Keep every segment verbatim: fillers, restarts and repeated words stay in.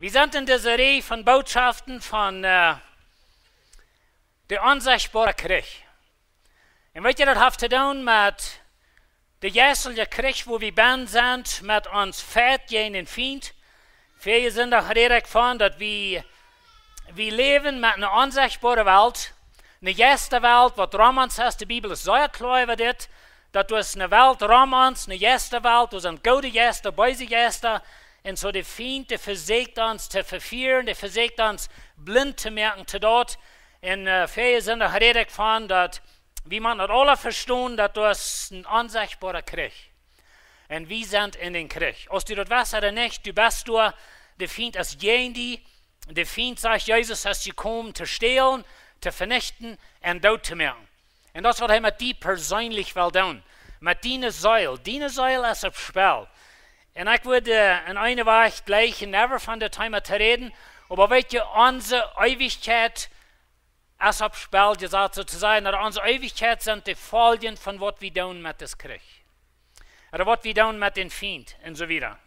Wie sent en dise Reaj von Bootschoften von, äh, de onsechtboare Kjrich. Un weet jie, daut haft to doonen met de jeistelje Kjrich, wua wie bennen sent, met ons Feit jäajen dän Fient. Väaje Sindach räd ekj von, daut wie, wie läwen met eene onsechtboare Welt, eene Jeistawelt, waut rom ons es. De Bibel es sea kloa äwa dit, daut doa es eene Welt rom ons, eene Jeistawelt, doa sent goode Jeista, beese Jeista. Un soo de Fient, dee vesieekjt ons to vefieren, dee vesieekjt ons blint to moaken to daut. Un, äh, väaje Sindach räd ekj von, daut wie motten daut aula vestonen, daut doa es een onsechtboara Kjrich. Un wie sent en dän Kjrich. Auf du daut weetst ooda nich, du best doa, de Fient es jäajen die, de Fient sajcht, Jesus es jekomen to stälen, to venichten un doot to moaken. Un daut es waut hee met die perseenlich well doonen. Met diene Seel. Diene Seel es opp Spell. Un ekj wudd, äh, en eene Wäaj jlikj never von daut Thema to räden, oba weet jie, onse Eewichkjeit es opp Spell jesat, soo to sajen. Onse Eewichkjeit sent de Foljen von waut wie doonen met dis Kjrich. Ooda waut wie doonen met dän Fient un soo wieda.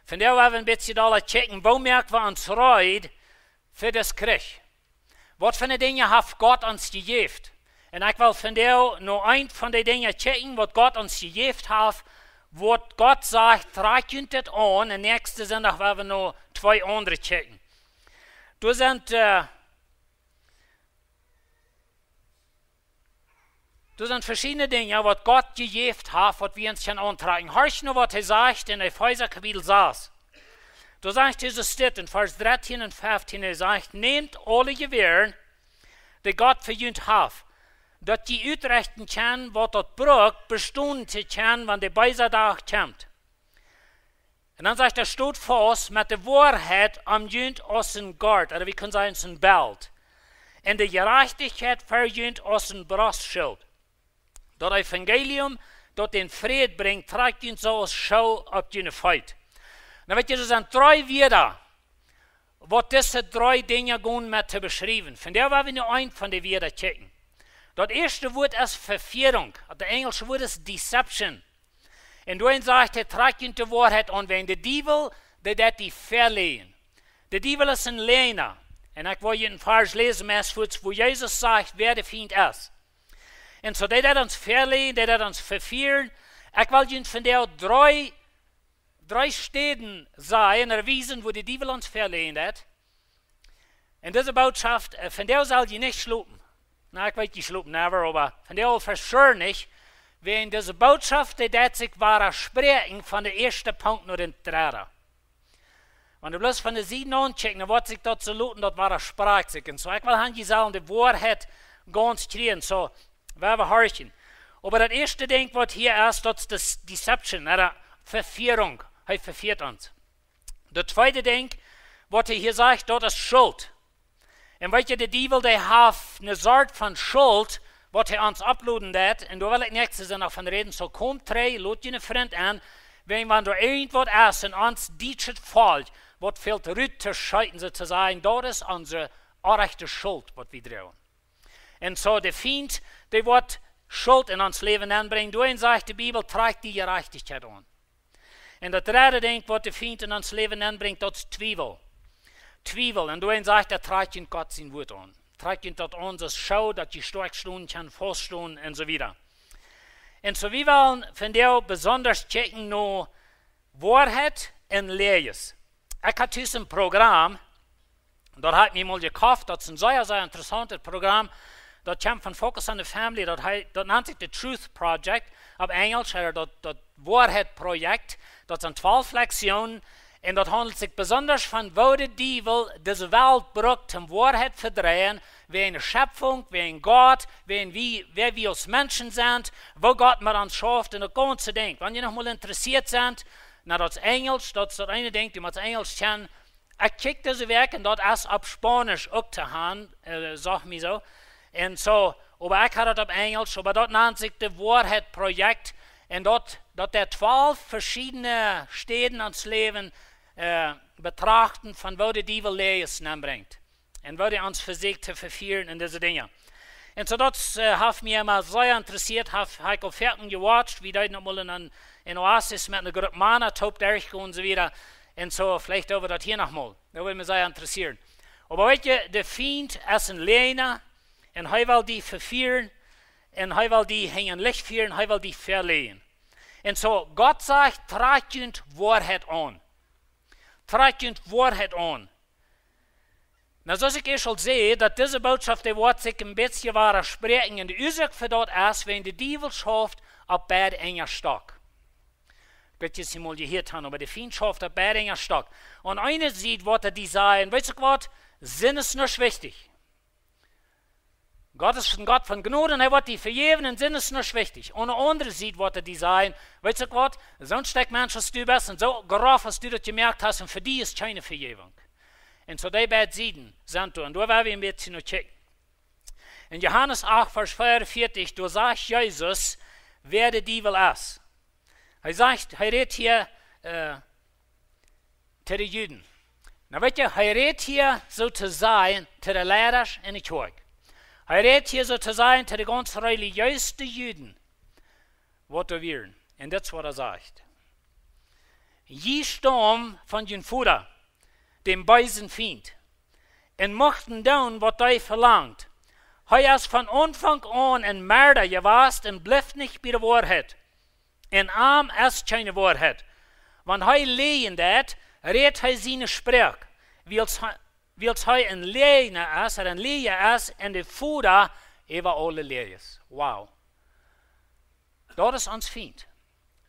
Vondoag well wie een bät dolla kjikjen, woo moak wie ons reed fa dis Kjrich? Waut fa Dinja haft Gott ons jejäft? Un ekj well vondoag no eent von de Dinja kjikjen, waut Gott ons jejäft haft, waut Gott sajcht, trakjt junt dit aun, un näakjsten Sindach well wie no twee aundre kjikjen. Doa sent, äh, doa sent veschiedne Dinja, waut Gott jejäft haft, waut wie ons kjennen auntrakjen. Horcht no, waut hee sajcht en Efeesa Kapitel sas. Doa sajcht Jesus dit en Varsch dartieen un feftieen, hee sajcht: "Nämt aule Jewäaren, dee Gott fa junt haft, daut jie utrechten kjennen, waut daut brukt, bestonen to kjennen, wan de beesa Dach kjemt." Un dan sajcht hee: "Stot faust met de Woarheit om junt aus een Gort," ooda wie kjennen sajen, aus een Belt, "un de Jerajchtichkjeit ver junt aus een Brostschilt." Daut Evangelium, daut dän Fräd brinjt, trakjt junt soo aus Schoo opp june Feet. Nu weet jie, doa sent dree Wieed, waut dise dree Dinja gonen met to beschriewen. Vondoag well wie no eent von de Wieed kjikjen. Daut ieeschte Wuat es Vefierunk. Daut enjelsche Wuat es deception. Un doa sajcht hee: "Trakjt junt de Woarheit aun, wiels de Diewel, dee deit die veläajen." De Diewel es een Läajna. Un ekj well junt een Varsch läsen, meist fuaz, wua Jesus sajcht, wäa de Fient es. Un soo, dee deit ons veläajen, dee deit ons vefieren. Ekj well junt vondoag dree, dree Städen sajen, ooda wiesen, wua de Diewel ons veläajen deit. Un dise Bootschoft, äh, vondoag sell jie nich schlopen. Nu, ekj weet, jie schlopen never, oba vondoag for sure nich. Wäajen dise Bootschoft, dee deit sikj wadaspräakjen von de ieeschte Punkt no dän dredden. Wan du bloos von de Sieden aunkjikjst, dan woat sikj daut soo loten, daut wadasprakt sikj. Un soo, ekj well han, jie sellen de Woarheit gaunz kjrieen, soo, wie woaren horchen. Oba daut ieeschte Dinkj, waut hia es, daut es de s-, deception, ooda Vefierunk. Hee vefieet ons. Daut tweede Dinkj, waut hee hia sajcht, daut es Schult. Un weet jie, de Diewel, dee haft eene Sort von Schult, waut hee ons oppladen deit. Un doa well ekj näakjsten Sindach von räden. Soo, komt trigj, lod june Frind en, wan, wan doa irjent waut es en ons dietschet Volkj, waut fält rut to scheeten, soo to sajen, daut es onse orrajchte Schult, waut wie droagen. Un soo, de Fient, dee woat Schult en ons Läwen nenbrinjen. Doa sajcht de Bibel, trakjt de Jerajchtichkjeit aun. Un daut dredde Dinkj, waut de Fient en ons Läwen nenbrinjt, daut es Twiewel. Twiewel. Un doa sajcht hee, trakjt junt Gott sien Wuat aun. Trakjt junt daut aun, soo aus Schoo, daut jie stoakj stonen kjennen, faust stonen un soo wieda. Un soo, wie wellen vondoag besonda kjikjen no Woarheit un Läajes. Ekj haud tus een Program, daut haud ekj mie mol jekoft, daut es een sea, sea interessauntet Program. Daut kjemt von Focus on the Family, daut hee, daut nant sikj The Truth Project, opp Enjelsch, ooda daut, daut Woarheit Projekt. Daut sent twalf Lektionen. Un daut haundelt sikj besonda von woo de Diewel dise Welt brukt, om Woarheit to vedreien, wäajen de Schepfunk, wäajen Gott, wäajen wie, wäa wie aus Menschen sent, woo Gott met ons schauft un daut gaunze Dinkj. Wan jie noch mol interessieet sent, nu, daut es Enjelsch, daut es daut eene Dinkj, du motst Enjelsch kjennen. Ekj kjikj dise Wäakj un daut es opp Spaunisch uk to han, äh, sajcht mie soo. Un soo, oba ekj haud daut opp Enjelsch, oba daut nant sikj de Woarheit Projekt. Un daut, daut deit twalf veschiedne Städen en ons Läwen, äh, betrachten, von woo de Diewel Läajes nenbrinjt. Un woo hee ons vesieekjt to vefieren en dise Dinja. Un soo daut, äh, haft mie emma sea interessieet, haft, haud ekj aul foaken jewatcht, wie deeden noch mol en, en Oasis met eene Grupp Mana toop derchgonen un soo wieda. Un soo, veleicht äwa daut hia noch mol. Daut wudd mie sea interessieren. Oba weetst, de Fient es een Läajna, un hee well die vefieren, un hee well die hinjaren Licht fieren, hee well die veläajnen. Un soo, Gott sajcht: Trakjt junt Woarheit aun. Trakjt junt Woarheit aun. Nu, soo aus ekj ieescht aul säd, daut dise Bootschoft, dee woat sikj een bät wada spräakjen. Un de Uasoak fa daut es, wiels de Diewel schauft opp beid Enj Stock. Ekj weet nich, aus jie mol jehieet haben, oba de Fient schauft opp beid Enj Stock. Aun eene Sied woat hee die sajen: Weetst du waut? Sind es nich wichtich. Gott es een Gott von Jnod un hee woat die vejäwen un Sind es nich wichtich. Aun de aundre Sied woat hee die sajen: Weetst du waut? Soon Stekj Mensch aus du best un soo groff aus du daut jemoakt hast, un fa die es kjeene Vejäwunk. Un soo dee beid Sieden sent doa. Un doa woa wie een bät no kjikjen. En Johanes acht, Varsch veeaunvieetich, doa sajcht Jesus, wäa de Diewel es. Hee sajcht, hee rät hia, äh, to de Juden. Nu weetst, hee rät hia soo to sajen to de Leidasch en de Kjoakj. Hee rät hia soo to sajen to de gaunz relijeese Juden, waut doa wieren. Un dit es waut hee sajcht: Jie staumen von jun Voda, däm beesen Fient, un muchten doonen waut dee velangt. Hee es von Aunfank aun een Merda jewast un blift nich bie de Woarheit. En am es kjeene Woarheit. Wan hee läajen deit, rät hee siene Sproak, wiels hee, wiels hee een Läajna es, ooda een Läaja es, un de Voda äwa aule Läajes. Wow. Daut es ons Fient.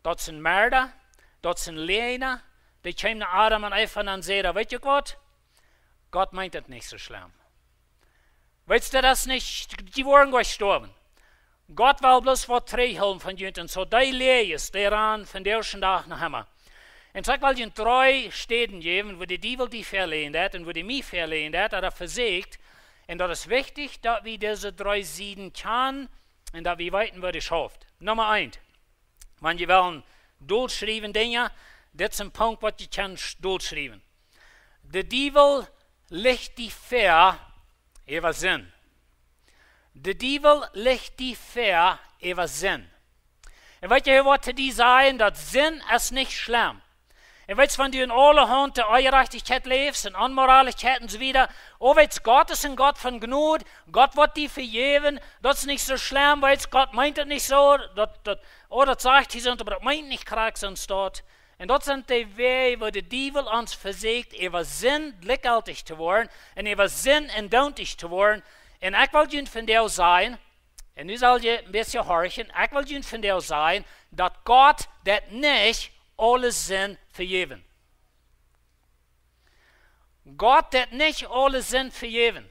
Daut es een Merda, daut es een Läajna. Dee kjeem no Adam un Eva un säd: Weetst du waut? Gott meent et nich soo schlemm. Weetst du, daut es nich, dee woaren jlikj stoawen. Gott well bloos waut trigjhoolen von junt. Un soo dee Läajes, dee rannen vondoag dän Dach noch emma. Un soo ekj well junt dree Städen jäwen, wua de Diewel die veläajnen deit un wua dee mie veläajnen deit, ooda vesieekjt. Un daut es wichtich, daut wie dise dree Sieden kjanen un daut wie weeten, woo dee schauft. Numma eent. Wan jie wellen dolschriewen Dinja, dit es een Punkt, waut jie kjennen sch-, dolschriewen. De Diewel licht die väa äwa Sind. De Diewel licht die väa äwa Sind. Un weetst, hee woat to die sajen, daut Sind es nich schlemm. Un weetst, wan du en aulahaunt Onjerajchtichkjeit läfst un Onmoralischkjeit un soo wieda, oh, weetst, Gott es een Gott von Jnod, Gott woat die vejäwen, daut es nich soo schlemm, weetst, Gott meent et nich soo, daut, daut, oh, daut sajcht hee soo, oba daut meent nich krakjt soo, daut. Un daut sent dee Wäaj, woo de Diewel ons vesieekjt, äwa Sind jlikjjeltich to woaren un äwa Sind endoontich to woaren. Un ekj well junt vondoag sajen, un nu sell jie een bät horchen, ekj well junt vondoag sajen, daut Gott deit nich aule Sind vejäwen. Gott deit nich aule Sind vejäwen.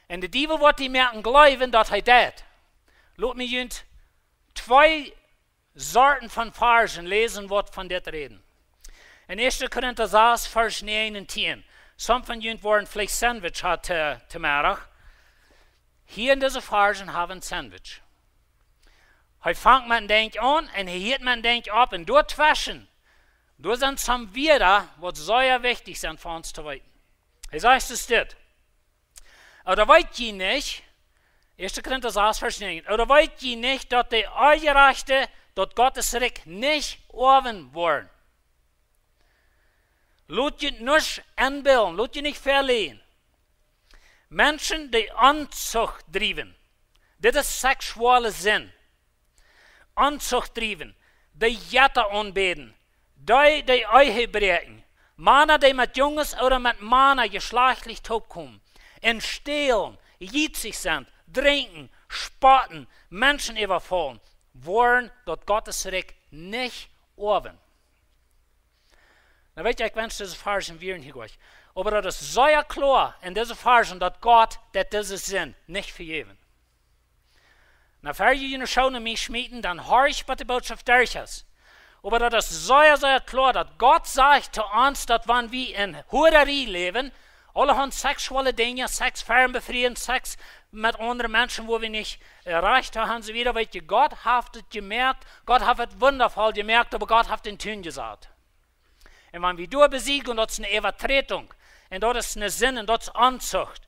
Un de Diewel woat die moaken jleewen, daut hee deit. Lot mie junt twee Sorten von Varschen läsen, waut von dit räden. En Ieeschte Korinta sas, Varsch näajen un tieen. Some von junt woaren veleicht Sandwich haben, äh, to Meddach. Hia en dise Varschen hab wie een Sandwich. Hee fangt met een Dinkj aun un hee hieet met een Dinkj opp un doatweschen, doa sent some Wieed, waut sea wichtich sent fa ons to weeten. Hee sajcht es dit: Ooda weet jie nich, Ieeschte Korinta sas, Varsch näajen, ooda weet jie nich, daut de Onjerajchte daut Gottes Rikj nich oawen woaren? Lot junt nuscht enbillen, lot junt nich veläajen. Menschen, dee Onzucht driewen, dit es seksuelle Sind. Onzucht driewen, dee Jetta aunbäden, dee, dee Ehe bräakjen, Mana, dee met Junges ooda met Mana jeschlajchtlich toopkomen, un stälen, jietsich sent, drinkjen, spotten, Menschen äwafaulen, woaren daut Gottes Rikj nich oawen. Nu weetst, ekj wensch, dise Varschen wieren hia jlikj. Oba daut es sea kloa en dise Varschen, daut Gott deit dise Sind nich vejäwen. Nu, ver jie june Schoo no mie schmieten, dan horcht, waut de Bootschoft derch es. Oba daut es sea, sea kloa, daut Gott sajcht to ons, daut wan wie en Hurarie läwen, aulahaunt seksuelle Dinja, Sex, Fernbefrieen, Sex met aundre Menschen, wua wie nich, äh, Rajcht haben, soo wieda, weetst, Gott haft et jemoakt, Gott haft et wundafoll jemoakt, oba Gott haft dän Tun jesat. Un wan wie doa besiegen, daut es eene Äwaträdunk, un daut es eene Sind, un daut es Onzucht.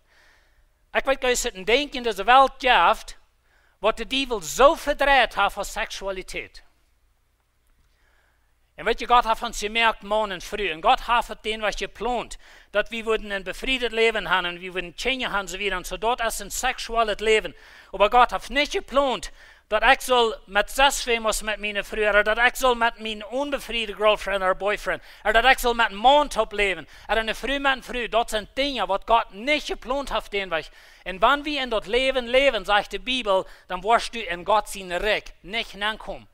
Ekj weet, daut et een Dinkj en dise Welt jeft, waut de Diewel soo vedreit haft aus Seksualität. Un weet jie, Gott haft ons jemoakt, Maun un Fru. Un Gott haft et dän Wajch jeplont, daut wie wudden een befriedet Läwen haben un wie wudden Kjinja haben, soo wieda. Un soo, daut es een seksuellet Läwen. Oba Gott haft nich jeplont, daut ekj saul met sest wäm aus met miene Fru, ooda daut ekj saul met mien onbefriede Girlfriend ooda Boyfriend, ooda daut ekj saul met een Maun toop läwen, ooda eene Fru met eene Fru. Daut sent Dinja, waut Gott nich jeplont haft, dän Wajch. Un wan wie en daut Läwen läwen, sajcht de Bibel, dan woascht du en Gott sien Rikj nich nenkomen.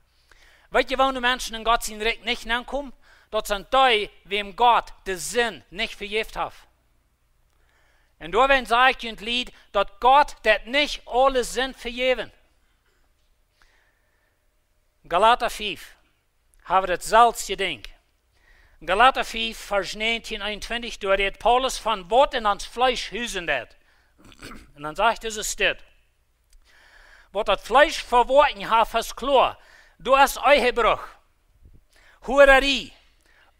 Weet jie, woo nu Menschen en Gott sien Rikj nich nenkomen? Daut sent dee, wäm Gott de Sind nich vejäft haft. Un doawäajen saj ekj junt, Lied, daut Gott deit nich aule Sind vejäwen. Galata fief, haben wie daut selfst jedenkjt. Galata fief, Varsch näajentieen, eenuntwintich, doa rät Paulus von waut en ons Fleesch husen deit. Un dan sajcht hee soo dit: Waut daut Fleesch fa Woakjen haft, es kloa. Doa es Ehebruch, Hurarie,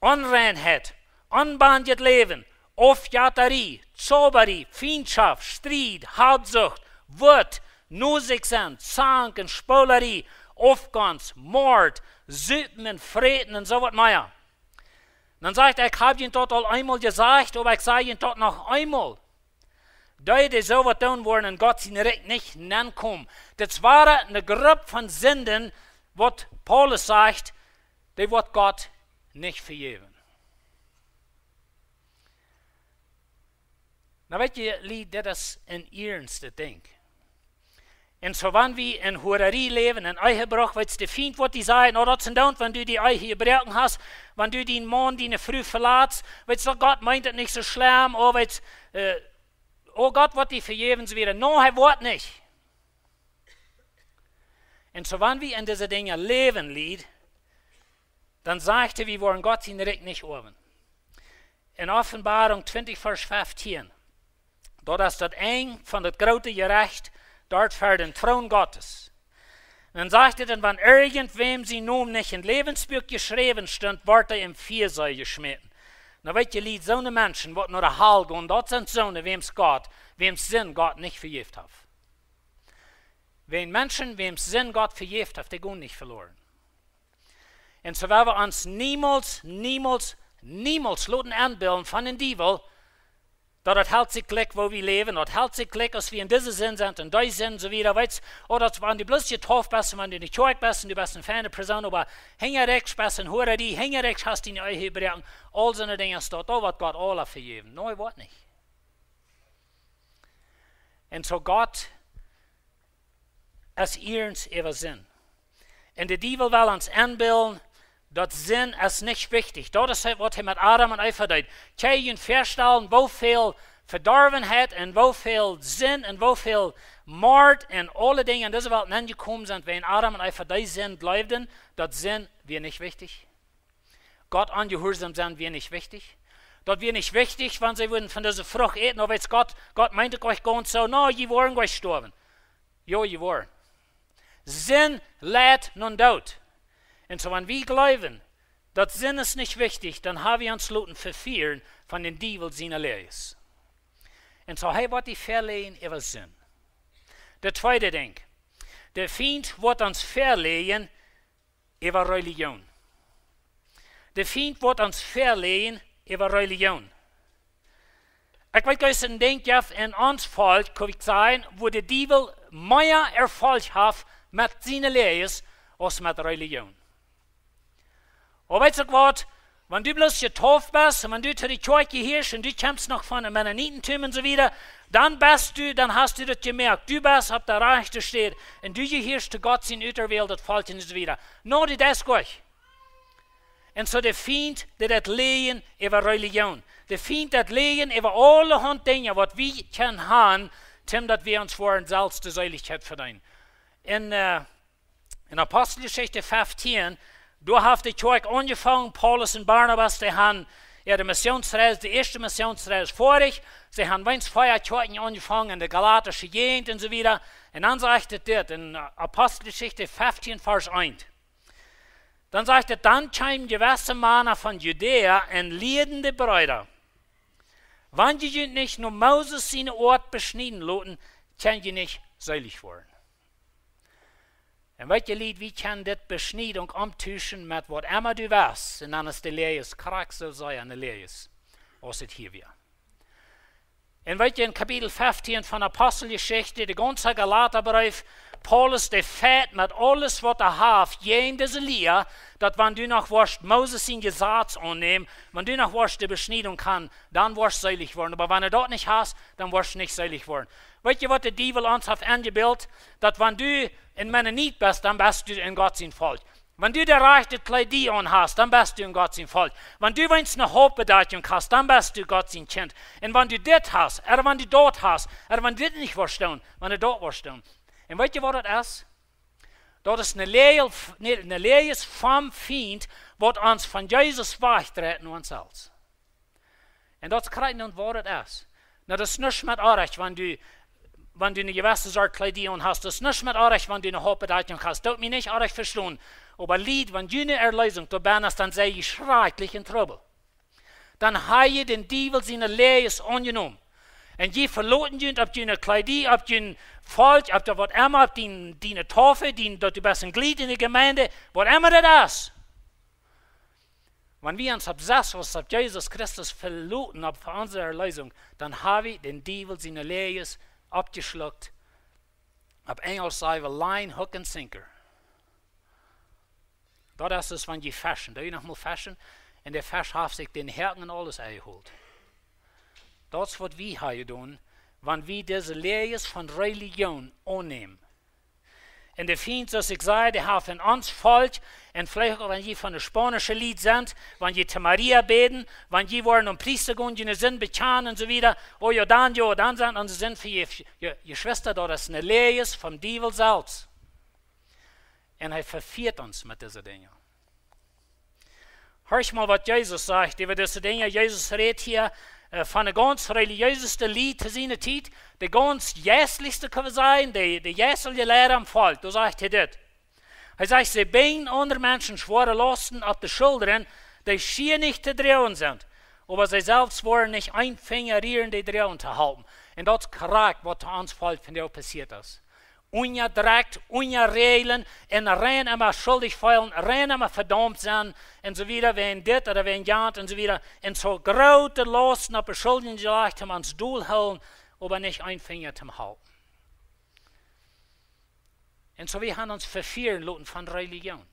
Onreinheit, onbendjet Läwen, Aufjatarie, Zaubarie, Fientschoft, Striet, Habsucht, Wut, no sikj sennen, Zank un Spolarie, Aufgonst, Mort, Supen un Fräten un soo waut mea. Dan sajcht hee: Ekj hab junt daut aul eemol jesajcht, oba ekj saj junt daut noch eemol. Dee, dee soo waut doonen, woaren en Gott sien Rikj nich nenkomen. Dit es wada eene Grupp von Sinden, waut Paulus sajcht, dee woat Gott nich vejäwen. Nu weet jie, Lied, dit es een iernst Dinkj. Un soo, wan wie en Hurarie läwen, en Ehebruch, weetst, de Fient woat die sajen: "Oh, daut es een Doont, wan du de Ehe jebroaken hast, wan du dien Maun, diene Fru velatst, weetst, Gott meent et nich soo schlemm, oh, weetst, äh, oh, Gott woat die vejäwen, soo wieda." No, hee woat nich. Un soo, wan wie en dise Dinja läwen, Lied, dan sajcht hee, wie woaren Gott sien Rikj nich oawen. En Openboarunk twintich, Varsch feftieen. Daut es daut Enj von daut groote Jerecht, doa ver dän Troon Gottes. Un dan sajcht hee: "Un wan irjentwäm sien Nomen nich em Läwensbuak jeschräwen stunt, woat hee em Fia sea jeschmäten." Nu weet jie, Lied, soone Menschen, waut no de Hal gonen, daut sent soone, wäms Gott, wäms Sind Gott nich vejäft haft. Wan Menschen, wäms Sind Gott vejäft haft, dee gonen nich veloaren. Un soo woa wie ons niemols, niemols, niemols loten enbillen von dän Diewel, daut et helt sikj jlikj, woo wie läwen, daut helt sikj jlikj, aus wie en dise Sind sent, en dee Sind, soo wieda, weetst, ooda daut, wan du bloos jetauft best, wan du en de Kjoakj best, un du best eene feine Persoon, oba hinjaraun best du en Hurarie, hinjaraun hast du diene Ehe jebroaken, aul soone Dinja, es daut, oh, woat Gott aula vejäwen. No, hee woat nich. Un soo, Gott es iernst äwa Sind. Un de Diewel well ons enbillen, daut Sind es nich wichtich. Daut es waut hee met Adam un Eva deed. Kjenn jie junt väastalen, woo väl Vedorwenheit un woo väl Sind un woo väl Mort un aule Dinja en dise Welt nenjekomen sent, wan Adam un Eva dee Sind jleewden, daut Sind wia nich wichtich? Gott onjehuarsaum sennen wia nich wichtich? Daut wia nich wichtich, wan see wudden von dise Frucht äten, ooda weetst, Gott, Gott meent et nich gaunz soo, no, jie woaren nich stoawen. Jo, jie woaren. Sind leit nom Doot. Un soo, wan wie jleewen, daut Sind es nich wichtich, dan ha wie ons loten vefieren von dän Diewel siene Läajes. Un soo, hee woat die väaläajen äwa Sind. Daut tweede Dinkj. De Fient woat ons väaläajen äwa Relijoon. De Fient woat ons väaläajen äwa Relijoon. Ekj weet, daut es een Dinkj, jo, en ons Volkj, kaun ekj sajen, wua de Diewel mea Erfolg haft met siene Läajes aus met Relijoon. Oba weetst uk waut, wan du bloos jetauft best un wan du to de Kjoakj jehieescht un du kjemst noch von een Mennonitentum un soo wieda, dan best du, dan hast du daut jemoakt. Du best opp de rajchte Städ un du jehieescht to Gott sien uterwähltet Volkj un soo wieda. No, daut es goot. Un soo de Fient, dee deit läajen äwa Relijoon. De Fient deit läajen äwa aulahaunt Dinja, waut wie kjennen han, toom daut wie ons fa ons selfst de Seelichkjeit vedeenen. En, äh, en Aposteljeschicht feftieen, doa haft de Kjoakj aunjefongen, Paulus un Barnabas, dee han äare Missionsreis, de ieeschte Missionsreis foadich. See han weens vea Kjoakjen aunjefongen en de galatische Jäajent un soo wieda. Un dan sajcht et dit en Aposteljeschicht feftieen, Varsch eent. Dan sajcht et: "Dan kjeemen jewesse Mana von Judäa un lieeden de Breeda: Wan jie junt nich no Moses siene Oat beschnieden loten, kjenn jie nich seelich woaren." Un weet jie, Lied, wie kjennen dit Beschniedunk omtuschen met waut emma du west. Un dan es de Läajes krakjt soo sea ne Läajes, aus et hia wia. Un weet jie, en Kapitel feftieen von Aposteljeschicht, de gaunze Galatabreef, Paulus, dee fajcht met aules, waut hee haft, jäajen dise Lia, daut wan du noch woascht Moses sien Jesaz aunnämen, wan du noch woascht de Beschniedunk han, dan woascht seelich woaren. Oba wan du daut nich hast, dan woascht nich seelich woaren. Weet jie, waut de Diewel ons haft enjebilt? Daut wan du een Mennonit best, dan best du en Gott sien Volkj. Wan du de rajchte Kjleeda aun hast, dan best du en Gott sien Volkj. Wan du weens ne Hauptbedakjunk hast, dan best du Gott sien Kjint. Un wan du dit hast, ooda wan du daut hast, ooda wan du dit nich woascht doonen, wan du daut woascht doonen. Un weet jie, waut daut es? Daut es ne Läajes, ne, ne Läajes vom Fient, waut ons von Jesus wajchdreit no ons selfst. Un daut es krakjt nu, waut et es. Nu, daut es nuscht met oajch, wan du, wan du ne jewesse Sort Kjleeda aun hast. Daut es nuscht met oajch, wan du ne Hauptbedakjunk hast. Doot mie nich oajch vestonen. Oba Lied, wan june Erleesunk doa bennen es, dan sie jie schrakjlich en Trubbel. Dan ha jie dän Diewel siene Läajes aunjenomen. Un jie veloten junt opp june Kjleeda, opp jun Volkj, opp daut waut emma, opp dien, diene Taufe, dien, daut du best en Jlied en de Jemeent, waut emma daut es. Wan wie ons opp sest, aus opp Jesus Christus veloten, opp fa onse Erleesunk, dan ha wie dän Diewel siene Läajes oppjeschluckt. Opp Enjlisch saj wie line, hook and sinker. Daut es soo aus wan jie feschen. Doo jie noch mol feschen? Un de Fesch haft sikj dän Häaken un aules enjehoolt. Daut es waut wie hia doonen, wan wie dise Läajes von Relijoon aunnämen. Un de Fient, soo aus ekj säd, dee haft en ons Volkj, un veleicht uk wan jie von de spaunische Lied sent, wan jie to Maria bäden, wan jie woaren nom Priesta gonen, june Sind bekjanen un soo wieda. O jo, dan, jo, dan sent onse Sind vejäft. Jo, Jeschwista, daut es ne Läajes vom Diewel selfst. Un hee vefieet ons met dise Dinja. Horcht mol, waut Jesus sajcht äwa dise Dinja. Jesus rät hia, äh, von de gaunz relijeeseste Lied to siene Tiet, de gaunz jeistlichste, kjenn wie sajen, de, de jeistelje Liera aum Volkj. Doa sajcht hee dit. Hee sajcht: "Sie binjen aundre Menschen schwoare Lausten opp de Schullren, dee schier nich to droagen sent, oba see selfst woaren nich een Finja rieren, dee droagen to halpen." Un daut es krakjt, waut to ons Volkj vondoag passieet es. Unjadrekjt, unja Räajlen, un rein emma schuldich feelen, rein emma vedaumt sennen, un soo wieda, wäajen dit ooda wäajen jant, un soo wieda. Un soo groote Lausten opp de Schullren jelajcht, om ons dol hoolen, oba nich een Finja toom halpen. Un soo, wie haben ons vefieren loten von Relijoon.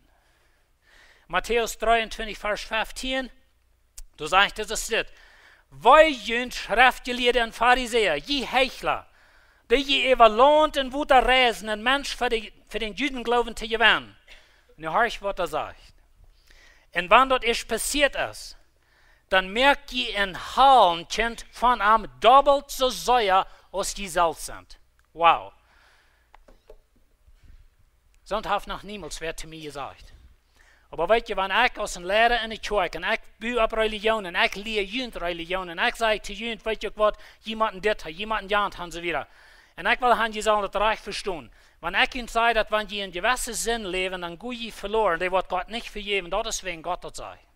Matäus dreeuntwintich, Varsch feftieen, doa sajcht et, es dit: "Wee junt, Schreftjelieede un Farisäa, jie Heichla, dee jie äwa Launt un Wota reisen, een Mensch fa de, fa dän Judengloowen to jewennen." Nu horcht, waut hee sajcht. "Un wan daut ieescht passieet es, dan moakt jie een Hallenkjint von am dobbelt soo sea aus jie selfst sent." Wow. Soont haft noch niemols wäa to mie jesajcht. Oba weet jie, wan ekj aus een Liera en de Kjoakj, un ekj bu opp Relijoon, un ekj lia junt Relijoon, un ekj saj to junt, weet jie uk waut, jie motten dit han, jie motten jant han, soo wieda. Un ekj well han, jie sellen daut rajcht vestonen. Wan ekj junt saj, daut wan jie en jewesse Sind läwen, dan go jie veloaren, dee woat Gott nich vejäwen, daut es wäajen Gott daut sajcht.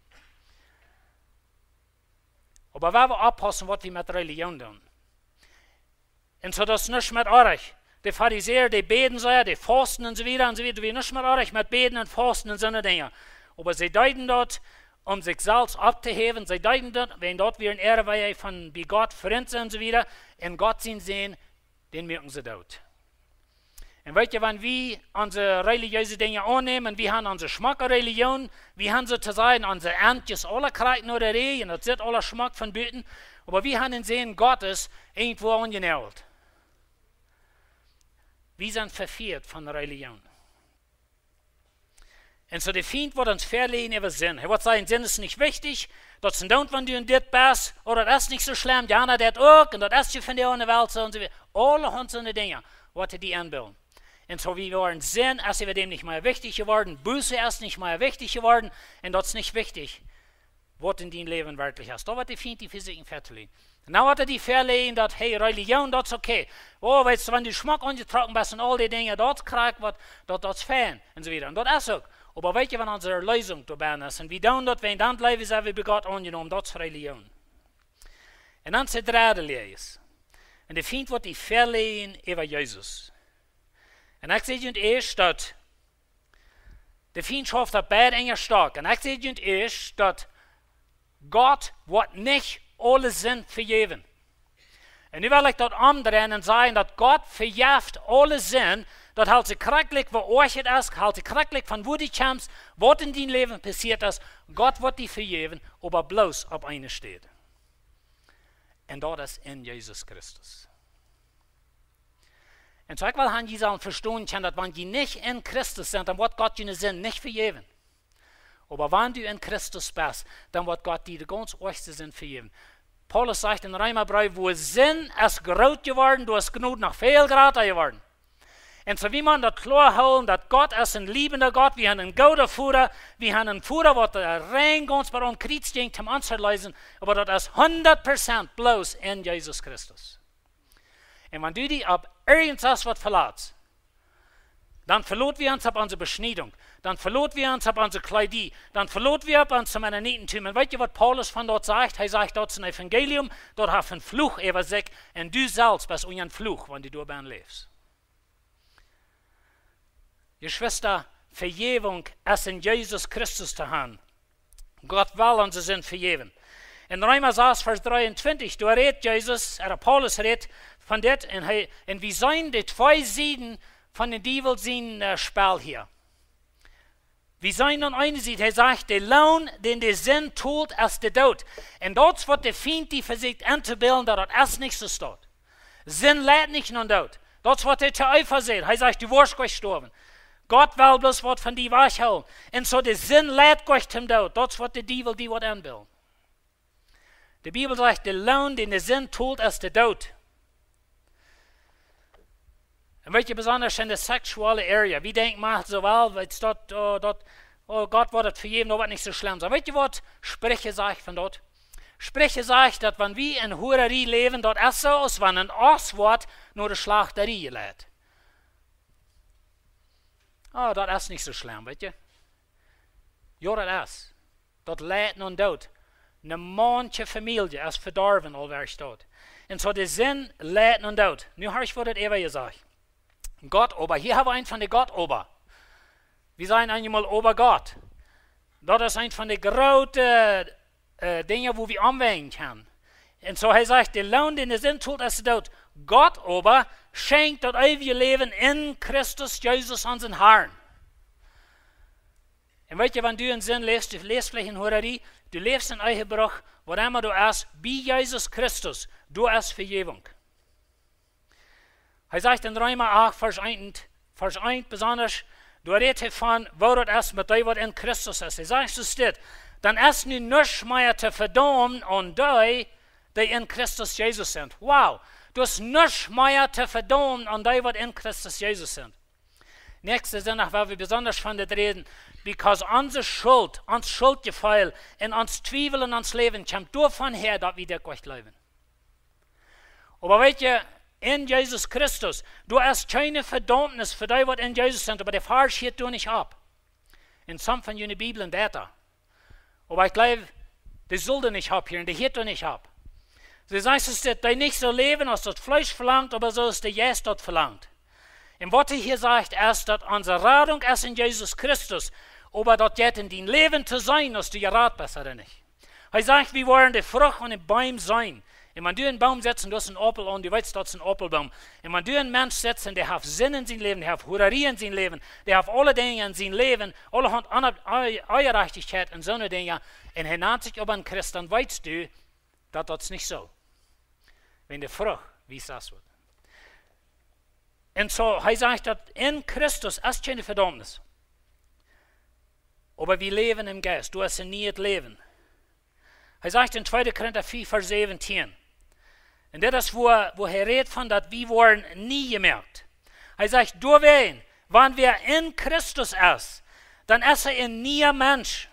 Oba wie motten oppaussen, waut wie met Relijoon doonen. Un soo, daut es nuscht met oajch. De Farisäa, dee bäden sea, dee fausten un soo wieda un soo wieda. Doa wia nuscht met oajch met bäden un fausten un soone Dinja. Oba see deeden daut, om sikj selfst opptohäwen. See deeden daut, wäajen daut wia een Ea, wua see von bie Gott Frind sent un soo wieda. Un Gott sien Sän, dän muaken see doot. Un weet jie, wan wie onse relijeese Dinja aunnämen, wie haben onse schmocke Relijoon, wie haben, soo to sajen, onse Entjes aule krakjt no de Rieej, un daut sitt aule schmock von buten, oba wie haben dän Sän Gottes irjentwua aunjenäajelt. Wie sent vefieet von Relijoon. Un soo de Fient woat ons väaleiden äwa Sind. Hee woat sajen, Sind es nich wichtich, daut es een Doont, wan du en dit best, ooda daut es nich soo schlemm, jana deit uk, un daut es je von de aundre Welt soo un soo wieda. Aulahaunt soone Dinja, waut hee die enbillen. Un soo, wie woaren Sind, es äwa däm nich mea wichtich jeworden, Buße es nich mea wichtich jeworden, un daut es nich wichtich, waut en dien Läwen werkjlich es. Daut woat de Fient die vesieekjen väatoliejen. Nu woat hee die väaleiden, daut, hey, Relijoon, daut es okay. O, weetst du, wan du schmock aunjetrocken best un aul dee Dinja, daut krakjt waut, daut, daut es fein, un soo wieda. Un daut es uk. Oba weet jie, wan onse Erleesunk doabie es, un wie doonen daut, wan dan bliewen wie, sent wie bie Gott aunjenomen, daut es Relijoon. Un dan es de dredde Läajes. Un de Fient woat die väaleiden äwa Jesus. Un ekj saj junt ieescht, daut De Fiend schauft opp beid Enj stoakj. Un ekj säd junt ieescht, daut Gott woat nich aule Sind vejäwen. Un nu well ekj daut omdreien un sajen, daut Gott vejeft aule Sind. Daut helt sikj krakjt uk, woo oajch et es, helt sikj krakjt uk, von wua du kjemst, waut en dien Läwen passieet es. Gott woat die vejäwen, oba bloos opp eene Städ. Un daut es en Jesus Christus. Un soo ekj well han, jie sellen vestonen kjennen, daut wan jie nich en Christus sent, dan woat Gott june Sind nich vejäwen. Oba wan du en Christus best, dan woat Gott die de gaunz oajchste Sind vejäwen. Paulus sajcht em Reemabreef, wua Sind es groot jeworden, doa es Jnod noch väl jrata jeworden. Un soo wie motten daut kloa hoolen, daut Gott es een liebender Gott, wie haben een gooden Voda, wie haben een Voda, waut rein gaunz bat aum Kjriez jinkj, om ons to erleesen, oba daut es hundat Prozent bloos en Jesus Christus. Un wan du die opp irjent waut velatst, dan veloten wie ons opp onse Beschniedunk, dan veloten wie ons opp onse Kjleeda, dan veloten wie opp ons Mennonitentum. Un weet jie, waut Paulus von daut sajcht? Hee sajcht, daut es een Evangelium, daut haft een Fluch äwa sikj, un du selfst best unja een Fluch, wan du doa bennen läfst. Jeschwista, Vejäwunk es en Jesus Christus to han. Gott well onse Sind vejäwen. En Reema sas, Varsch dreeuntwintich, doa rät Jesus, ea Paulus rät von dit, un hee, un wie seenen de twee Sieden von dän Diewel sien, äh, Spell hia. Wie seenen aun eene Sied, hee sajcht, de Loon, dän de Sind tolt, es de Doot. Un daut es, waut de Fiend die vesieekjt entobillen, daut daut es nich soo steit. Sind leit nich nom Doot. Daut es, waut hee to Eva säd. Hee sajcht, du woascht nich stoawen. Gott well bloos waut von die wajchhoolen. Un soo de Sind leit nich nom Doot. Daut es, waut de Diewel die woat enbillen. De Bibel sajcht, de Loon, dän de Sind tolt, es de Doot. Un weet jie, besonda en de sexuelle Area, wie denkjen mau soo, well, weetst daut, oh, daut, oh, Gott woat daut vejäwen, daut woat nich soo schlemm sennen. Weet jie, waut Spricha sajcht von daut? Spricha sajcht, daut wan wie en Huararie läwen, daut es soo, aus wan een Oss woat no de Schlachteree jeleit. Oh, daut es nich soo schlemm, weet jie? Jo, daut es. Daut leit nom Doot. Ne Maun siene Famielje es vedorwen, aul wea daut. Un soo de Sind leit nom Doot. Nu hab ekj fa daut Eva jesajcht. Gott oba, hia hab wie eent von de Gott oba. Wie sajen eenjemol oba Gott. Daut es eent von de groote, äh, Dinja, wua wie aunwenjen kjennen. Un soo hee sajcht, de Loon, dän de Sind tolt, es de Doot. Gott oba schenkjt daut eewje Läwen en Christus Jesus, onsen Harn. Un weet jie, wan du en Sind läfst, du läfst veleicht en Huararie, du läfst en Ehebruch, waut emma du best, bie Jesus Christus, doa es Vejäwunk. Hee sajcht en Reema acht, Varsch eent, Varsch eent besonda, doa rät hee von, woo daut es met dee, waut en Christus es. Hee sajcht soo dit, dan es nu nuscht mea to vedaumen aun dee, dee en Christus Jesus sent. Wow, doa es nuscht mea to vedaumen aun dee, waut en Christus Jesus sent. Näakjsten Sindach woa wie besonda von dit räden, because onse Schult, ons Schultjefeel un ons Twiewel en ons Läwen kjemt doavon häa, daut wie dit nich jleewen. Oba weet jie, en Jesus Christus, doa es kjeene Vedaumnis fa dee, waut en Jesus sent, oba de Varsch hieet doa nich opp. En some von june Bibeln deit daut. Oba ekj jleew, dee sullen nich opphieren, dee hieet doa nich opp. See sajcht, es daut, dee nich soo läwen, aus daut Fleesch velangt, oba soo aus de Jeist daut velangt. Un waut hee hia sajcht, es, daut onse Radunk es en Jesus Christus, oba daut jeit en dien Läwen to sennen, aus du jerat best ooda nich. Hee sajcht, wie woaren de Frucht aun dän Boom seenen. Un wan du en Boom sitst un du hast en Aupel aun, du weetst, daut es en Aupelboom. Un wan du en Mensch sitst un dee haft Sind en sien Läwen, dee haft Huararie en sien Läwen, dee haft aule Dinja en sien Läwen, aulahaunt Ona-, Onjerajchtichkjeit un soone Dinja, un hee nant sikj oba een Christ, dan weetst du, daut daut es nich soo. Wan de Frucht, wie es daut woat. Un soo, hee sajcht, daut en Christus es kjeene Vedaumnis. Oba wie läwen em Jeist, doa es een nieet Läwen. Hee sajcht en tweede Korinta vea, Varsch säwentieen. Un dit es, wua, wua hee rät von, daut wie woaren nie jemoakt. Hee sajcht, doawäajen, wan wäa en Christus es, dan es hee een niea Mensch.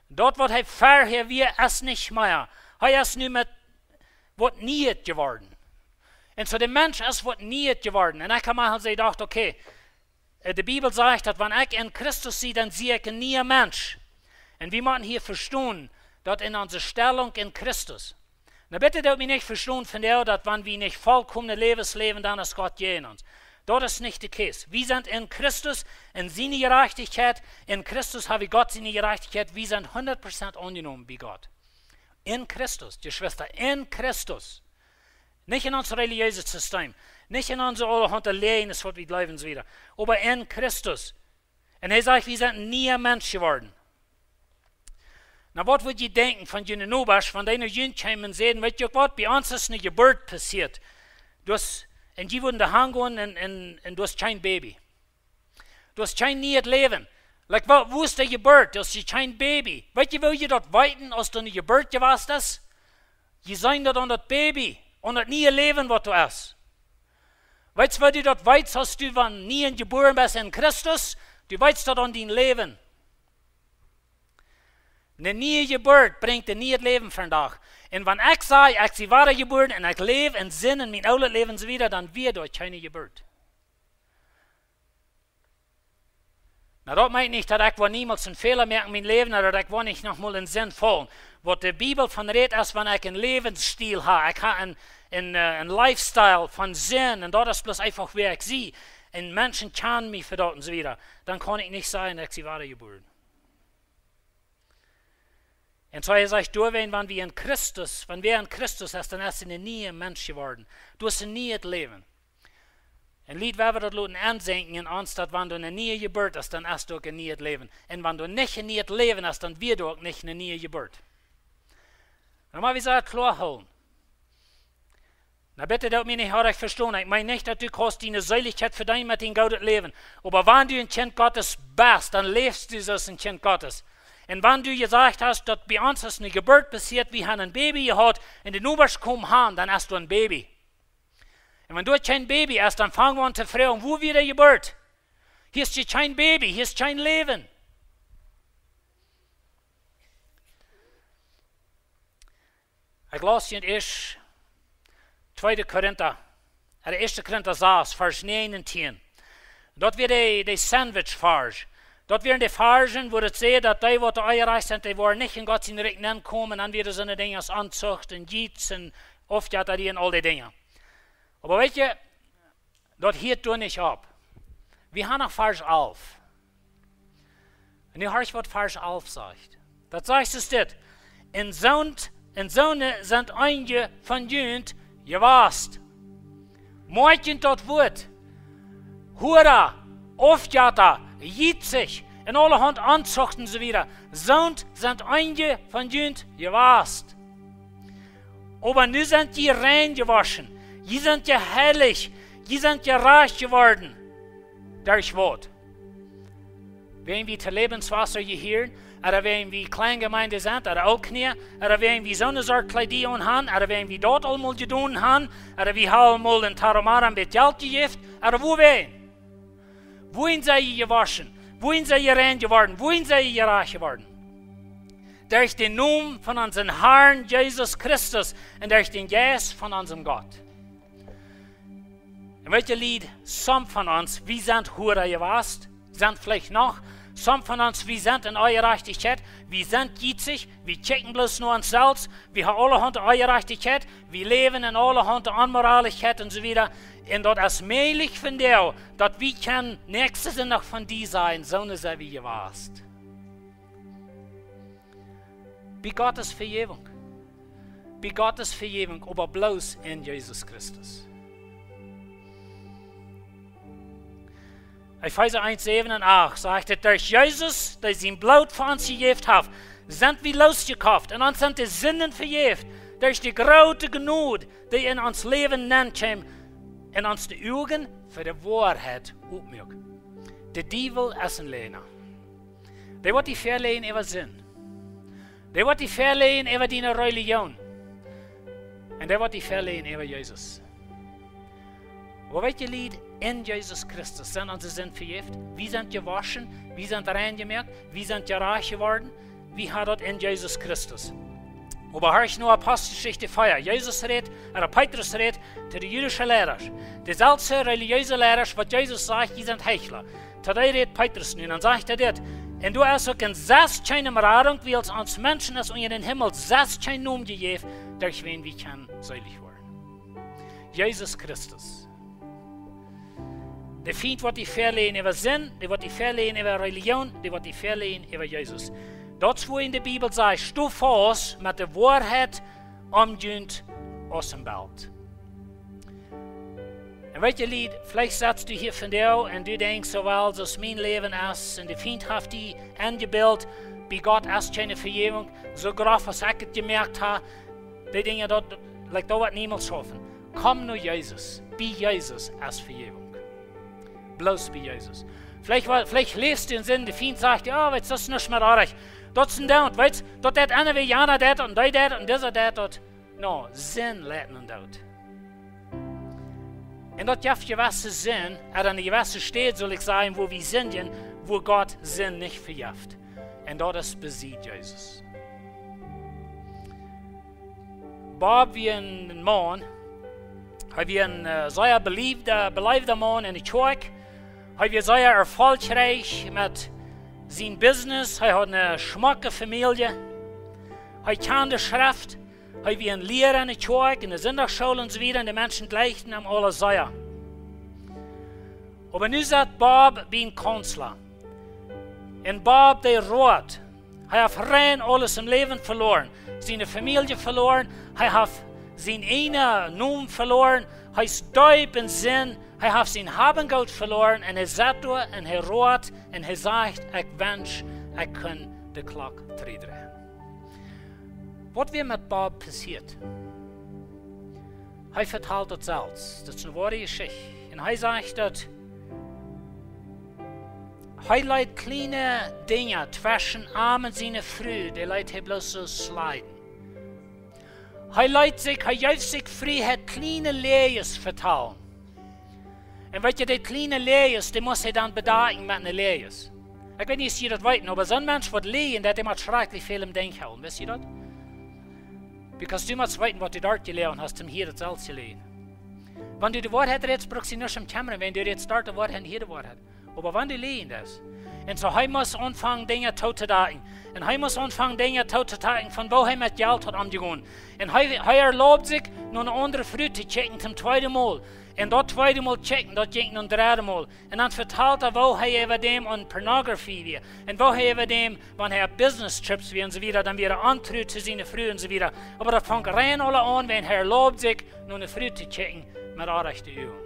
Daut, waut hee verhäa wia, es nich mea. Hee es nu met waut nieet jeworden. Un soo de Mensch es waut nieet jeworden. Un ekj hab mol jedocht, okay, äh, de Bibel sajcht, daut wan ekj en Christus sie, dan sie ekj een niea Mensch. Un wie motten hia vestonen, daut en onse Stellung en Christus. Nu bitte doot mie nich vestonen von dee, daut wan wie nich volkomne Läwes läwen, dan es Gott jäajen ons. Daut es nich de case. Wie sent en Christus, en siene Jerajchtichkjeit. En Christus hab wie Gott siene Jerajchtichkjeit. Wie sent hundat Prozent aunjenomen bie Gott. En Christus, Jeschwista, en Christus. Nich en ons relijeeset System. Nich en onse aulahaunt Läajes, waut wie jleewen, un soo wieda. Oba en Christus. Un hee sajcht, wie sent een niea Mensch jeworden. Nu, waut wudd jie denkjen von june Nobasch, wan dee no junt kjeemen un säden: "Weet jie uk waut, bie ons es eene Jeburt passieet. Du hast, un jie wudden doa hangonen un, un, un du hast kjeen Baby. Du hast kjeen nieet Läwen." Like, woo, woo es de Jeburt? Du hast kjeen Baby. Weet jie, woo jie daut weeten, aus doa eene Jeburt jewast es? Jie seenen daut aun daut Baby, aun daut niee Läwen, waut doa es. Weetst, woo du daut weetst, aus du von nieem jebuaren best en Christus? Du weetst daut aun dien Läwen. Eene niee Jeburt brinjt een nieet Läwen vondoag. Un wan ekj saj, ekj sie wadajebuaren un ekj läw en Sind en mien oolet Läwen, un soo wieda, dan wia doa kjeene Jeburt. Nu, daut meent nich, daut ekj woa niemols een Fäla moaken en mien Läwen, ooda daut ekj woa nich noch mol en Sind faulen. Waut de Bibel von rät, es, wan ekj een Läwensstiel hab, ekj hab een, een, äh, een Lifestyle von Sind, un daut es bloos eefach, wäa ekj sie, un Menschen kjanen mie fa daut un soo wieda, dan kaun ekj nich sajen, ekj sie wadajebuaren. Un soo, hee sajcht, doawäajen, wan wie en Christus, wan wäa en Christus es, dan es hee een niea Mensch jeworden. Du hast een nieet Läwen. Un Lied, wie woaren daut loten ensenkjen en ons, daut wan doa eene niee Jeburt es, dan es doa uk een nieet Läwen. Un wan doa nich een nieet Läwen es, dan wia doa uk nich eene niee Jeburt. Nu, mau wie sellen kloa hoolen. Nu, bitte doot mie nich orrajcht vestonen. Ekj meen nich, daut du kaust diene Seelichkjeit vedeenen met dien goodet Läwen. Oba wan du een Kjint Gottes best, dan läfst du soo aus een Kjint Gottes. Un wan du jesajcht hast, daut bie ons es eene Jeburt passieet, wie haben een Baby jehaut, un de Nobasch komen han, dan es doa een Baby. Un wan doa kjeen Baby es, dan fangen wie aun to froagen: "Woo wia de Jeburt? Hia es je kjeen Baby, hia es kjeen Läwen." Ekj laus hia en ieescht, tweede Korinta, äh, ieeschte Korinta sas, Varsch näajen un tieen. Daut wia de, de Sandwich-Varsch. Daut wieren de Varschen, wua et sajcht, daut dee, waut doa onjerajcht sent, dee woaren nich en Gott sien Rikj nenkomen, dan wieren soone Dinja aus Onzucht un Jiez un Aufjettarie un aul dee Dinja. Oba weetst, daut hieet doa nich opp. Wie haben noch Varsch alf. Un nu horcht, waut Varsch alf sajcht. Daut sajcht es dit: "En soont, en soone sent eenje von junt jewast." Moakjt junt daut Wuat. Hura, Aufjetta, jiezich, un aulahaunt Onzucht un soo wieda. Soont sent eenje von junt jewast. Oba nu sent jie rein jewoschen. Jie sent je heilich. Jie sent je rajcht jeworden. Derch waut? Wäajen wie to Lebenswasser jehieren, ooda wäajen wie Kleingemeinde sent, ooda Ooltkolonia, ooda wäajen wie soone Sort Kjleeda aunhaben, ooda wäajen wie daut aulmol jedonen haben, ooda wie haben aulmol en Tarahumara een bät Jelt jejäft, ooda wuawäajen? Wuarom sent jie jewoschen? Wuarom sent jie rein jeworden? Wuarom sent jie jerajcht jeworden? Derch dän Nomen von onsen Harn Jesus Christus un derch dän Jeist von onsen Gott. Un weetst, Lied, some von ons, wie sent Hura jewast, sent veleicht noch. Some von ons, wie sent en Onjerajchtichkjeit, wie sent jiezich, wie kjikjen bloos no ons selfst, wie haben aulahaunt Onjerajchtichkjeit, wie läwen en aulahaunt Onmoralischkjeit un soo wieda. Un daut es mäajlich von die, daut wie kjennen näakjsten Sindach von die sajen, soone sent wie jewast. Bie Gott es Vejäwunk. Bie Gott es Vejäwunk, oba bloos en Jesus Christus. Efeesa eent, säwen un acht sajcht et: "Derch Jesus, dee sien Bloot fa ons jejäft haft, sent wie losjekoft un ons sent de Sinden vejäft, derch de groote Jnod, dee en ons Läwen nenkjeem un ons de Uagen fa de Woarheit opmuak." De Diewel es een Läajna. Dee woat die väaleajen äwa Sind. Dee woat die väaleajen äwa diene Relijoon. Un dee woat die väaleajen äwa Jesus. Oba weetst, Lied, en Jesus Christus sent onse Sinden vejäft. Wie sent jewoschen, wie sent rein jemoakt, wie sent jerajcht jeworden. Wie haben daut en Jesus Christus. Oba horcht no Aposteljeschicht vea. Jesus rät, ooda Petrus rät to de jüdische Leida. De selwje relijeese Leida, waut Jesus sajcht, jie sent Heichla. To dee rät Petrus nu, dan sajcht hee dit: "Un doa es uk en sest kjeene Radunk, wiels ons Menschen es unja dän Himmel sest kjeen Nomen jejäft, derch wäm wie kjennen seelich woaren." Jesus Christus. De Fient woat die väaleajen äwa Sind, dee woat die väaleajen äwa Relijoon, dee woat die väaleajen äwa Jesus. Daut es wua en de Bibel sajcht: Sto faust met de Woarheit om junt aus een Belt. Un weetst, Lied, veleicht sitst du hia vondoag un du denkjst: Soo well, soo aus mien Läwen es, un de Fient haft die enjebilt, bie Gott es kjeene Vejäwunk, soo groff aus ekj et jemoakt ha, dee Dinja, daut, like, daut woat niemols schaufen. Komm no Jesus. Bie Jesus es Vejäwunk. Bloos bie Jesus. Veleicht, veleicht läfst du en Sind, de Fient sajcht: Jo, weetst, daut es nuscht mea oajch. Daut es een Doonen, weetst, daut deit eena, wie jana deit, un dee deit, un disa deit daut. No, Sind leit nom Doot. Un daut jeft jewesse Sind, ea aun eene jewesse Städ, saul ekj sajen, wua wie sindjen, wua Gott Sind nich vejeft. Un daut es besied Jesus. Bob wia een Maun, hee wia een, äh, sea beleewda, beleewda Maun en de Kjoakj. Hee wia sea erfolgreich met sien Business. Hee haud eene schmocke Famielje. Hee kjand de Schreft. Hee wia een Liera en de Kjoakj, en de Sindachschool un soo wieda. Un de Menschen jlikjten am aula sea. Oba nu saut Bob bie een Counselor. Un Bob, dee roat. Hee haft rein aules em Läwen veloaren. Siene Famielje veloaren. Hee haft sienen eenen Nomen veloaren. Hee es deep en Sind. Hee haft sien Hab un Goot veloaren. Un hee saut doa un hee roat un hee sajcht: Ekj wensch, ekj kunn de Klock trigjdreien. Waut wia met Bob passieet? Hee vetalt daut selfst. Daut es eene woare Jeschicht. Un hee sajcht daut hee leet kjliene Dinja tweschen am un siene Fru, dee leet hee bloos soo sliden. Hee leet sikj, hee jeef sikj Frieheit, kjliene Läajes vetalen. Un weetst, dee kjliene Läajes, dee must hee dan bedakjen met eene Läajes. Ekj weet nich, aus jie daut weeten, oba soon Mensch waut lieejen deit, dee mott schrakjlich väl em Denkj hoolen. Weetst du daut? Because du motst weeten, waut du doa jeläajen hast, om hia daut selfst to lieejen. Wan du de Woarheit rätst, brukst du nuscht om kjemmren, wan du rätst doa de Woarheit un hia de Woarheit. Oba wan du lieejen deist. Un soo, hee must aunfangen, Dinja tootodakjen. Un hee must aunfangen, Dinja tootodakjen, von woo hee met Jelt haud omjegonen. Un hee, hee erlaubt sikj, no eene aundre Fru to kjikjen, toom tweeden Mol. Un daut tweede Mol kjikjen, daut jinkj no een dredde Mol. Un dan vetalt hee, woo hee äwa däm aun Pornografie wia. Un woo hee äwa däm, wan hee opp Business Trips wia un soo wieda, dan wia hee ontru to siene Fru un soo wieda. Oba daut funk rein aula aun, wan hee erlaubt sikj, no eene Fru to kjikjen met oaje Uagen.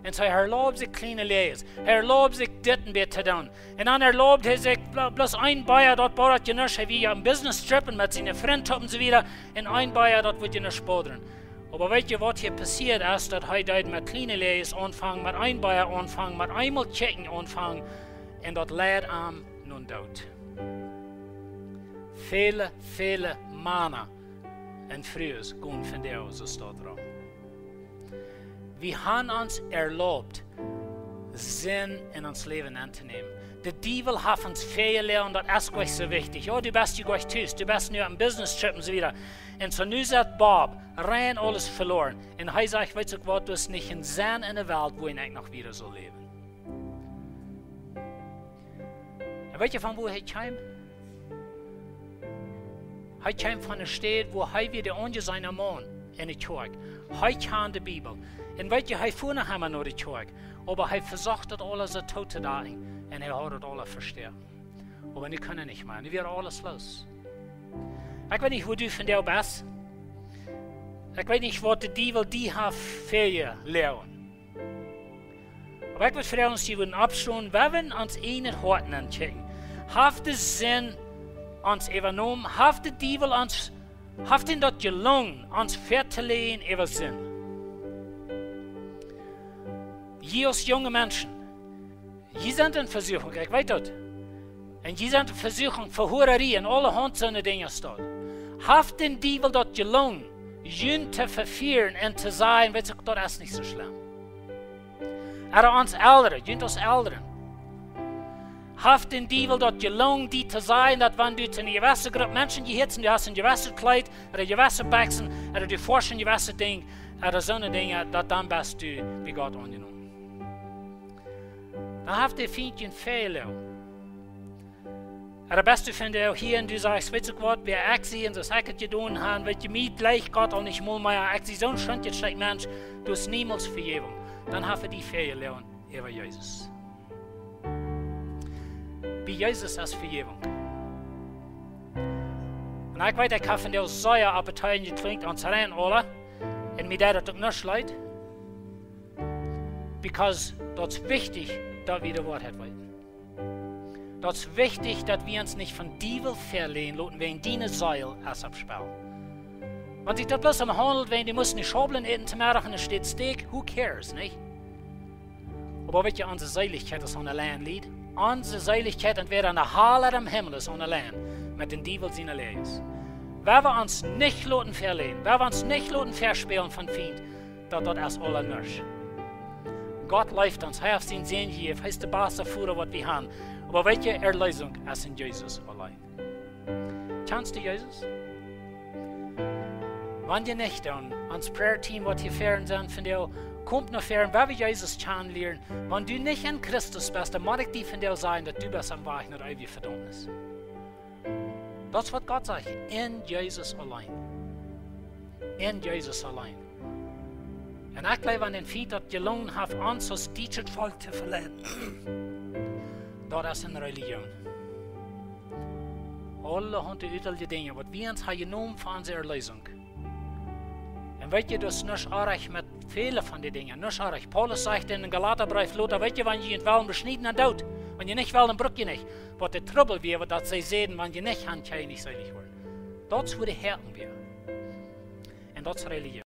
Un soo, hee erlaubt sikj kjliene Läajes. Hee erlaubt sikj dit un daut to doonen. Un dan erlaubt hee sikj blo-, bloos een Bia, daut bodat je nuscht, hee wia opp een Business Trip un met siene Frind toop un soo wieda. Un een Bia, daut wudd je nuscht bodren. Oba weetst du, waut hia passieet es, daut hee deed met kjliene Läajes aunfangen, met een Bia aunfangen, met eemol kjikjen aunfangen. Un daut leid am nom Doot. Väle, väle Mana un Frues gonen vondoag soo rom. Wie haben ons erlaubt, Sind en ons Läwen auntonämen. De Diewel haft ons väl jelieet, daut es nich soo wichtich. Jo, du best je nich tus, du best nu opp een Business Trip un soo wieda. Un soo nu saut Bob, rein aules veloaren. Un hee sajcht: Weetst du waut, doa es nich een Senn en de Welt, wua ekj noch wieda saul läwen. Un weetst du, von wua hee kjeem? Hee kjeem von eene Städ, wua hee wia de aunjeseene Maun en de Kjoakj. Hee kjand de Bibel. Un weetst du, hee fua noch emma no de Kjoakj. Oba hee vesocht daut aules soo tootodakjen. Un hee haud daut aules vestoaken. Oba nu kaun hee nich mea. Nu wia aules loos. Ekj weet nich, wua du vondoag best. Ekj weet nich, waut de Diewel die haft väajeloagen. Oba ekj wudd froagen, aus jie wudden oppstonen, wan wie ons ieejnet Hoat aunchecken. Haft de Sind ons äwajenomen? Haft de Diewel ons, haft am daut jelungen, ons väatoloagen äwa Sind? Jie aus junge Menschen, jie sent en Vesuchunk, ekj weet daut. Un jie sent en Vesuchunk fa Huararie un aulahaunt soone Dinja doa. Haft dän Diewel daut jelungen, junt to vefieren un to sajen: Weetst du, daut es nich soo schlemm? Ooda ons Elren, junt aus Elren. Haft dän Diewel daut jelungen, die to sajen, daut wan du to eene jewesse Grupp Menschen jehieetst, du hast een jewesset Kjleet, ooda jewesse Bekjsen, ooda du foascht een jewesset Dinkj, ooda soone Dinja, daut dan best du bie Gott aunjenomen? Dan haft de Fient die väl jelieet. Ooda best du vondoag hia un du sajchst: Weetst du waut, wäa ekj sie un soo aus ekj et jedonen hab, weetst du, mie jlikjt Gott aul nich mol mea, ekj sie soon schwiendaschet Mensch, du hast niemols Vejäwunk. Dan hab wie die Ferien lernen über Jesus. Bie Jesus es Vejäwunk. Un ekj weet, ekj hab von dee sea opp de Teien jeklinkt aun Zaren, oder? Un mie deed daut uk nuscht leet. Because daut es wichtich, daut wie de Woarheit weeten. Daut es wichtich, daut wie ons nich vom Diewel veläden loten, wäajen diene Seel es opp Spell. Wan sikj daut bloos om haundelt, wäajen du must ne Schaubel äten to Meddach un doa steit Steak, who cares, nich? Oba weet jie, onse Seelichkjeit es aun de Lien, Lied. Onse Seelichkjeit, entwäda enne Hal ooda em Himmel, es aun de Lien met dän Diewel siene Läajes. Wan wie ons nich loten veläden, wan wie ons nich loten vespälen vom Fient, daut, daut es aula nuscht. Gott leeft ons, hee haft sienen Sän jejäft, hee es de baste Voda, waut wie haben. Oba weet jie, Erlösung es en Jesus auleen. Kjanst du Jesus? Wan jie nich, dan ons Prayer Team, waut hia ver sent, von dee kjemt no ver, wan wie Jesus kjanen lieren. Wan du nich en Christus best, dan mott ekj die vondoag sajen, daut du best aum Wajch no de eewje Vedaumnis. Daut es waut Gott sajcht, en Jesus auleen. En Jesus auleen. Un ekj jleew, wan dän Fient daut jelungen haft, ons aus dietschet Volkj to veleiden, daut es ne Religion. Aulahaunt utländje Dinja, waut wie ons haben jenomen fa onse Erlösung. Un weet jie, daut es nuscht oajch met väle von dee Dinja, nuscht oajch. Paulus sajcht en dän Galatabreef lota, weet jie, wan jie junt wellen beschnieden, dan doot. Wan jie nich wellen, dan bruck jie nich. Waut de Trubbel wia, daut see säden, wan jie nich han, kjenn jie nich seelich woaren. Daut es woo de Häaten wia. Un daut es Religion.